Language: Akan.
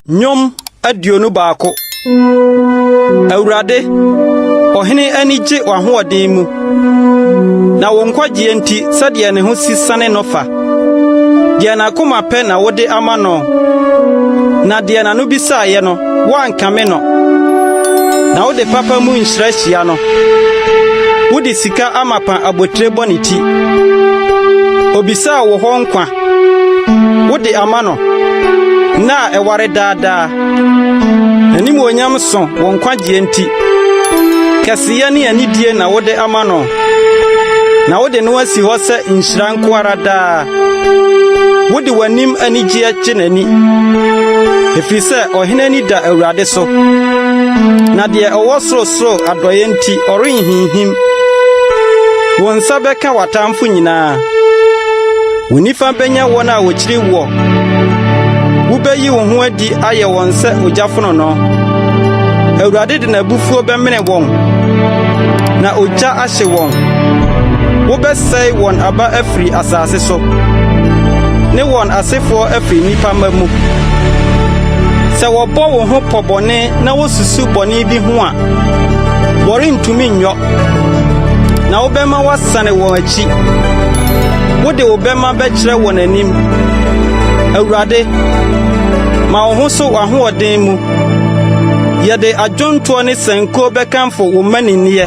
Nnwom 21. Awurade, ɔhene ani gye w'ahoɔden mu, na wo nkwagyeɛ nti sɛdeɛ ne ho si sane no fa. Deɛ n'akoma pɛ na wode ama no, na deɛ n'ano bisaeɛ no, woankame no. Na wode papa mu nhyira hyia no. Wode sika amapa abotire bɔ ne ti. Obisaa wo hɔ nkwa, wode ama no, nna a ɛware daa daa. N'animuonyam so wo nkwagyeɛ nti. Kɛseyɛ ne anidie na wode ama no, na wode no asi hɔ sɛ nhyira nko ara daa. Wode w'anim anigyeɛ gye n'ani, ɛfiri sɛ ɔhene ani da Awurade so, na deɛ ɔwɔ sorosoro adɔeɛ nti ɔrenhinhim. Wo nsa bɛka w'atamfo nyinaa. Wo nifa bɛnya wɔn a wɔkyiri woɔ. Wobɛyi wo ho adi ayɛ wɔn sɛ ogya fononoo. Awurade de n'abufuo bɛmene wɔn, na ogya ahye wɔn. Wobɛsɛe wɔn aba afiri asase so, ne wɔn asefoɔ afiri nnipa mma mu. Sɛ wɔbɔ wo ho pɔ bɔne na wosusu bɔne bi ho a, wɔrentumi nyɔ, na wobɛma wɔasane wɔn akyi. Wode wo bɛmma bɛkyerɛ wɔn anim. Awurade, ma wo ho so w'ahoɔden mu. Yɛde adwontoɔ ne sankuo bɛkamfo wo mmaninneɛ.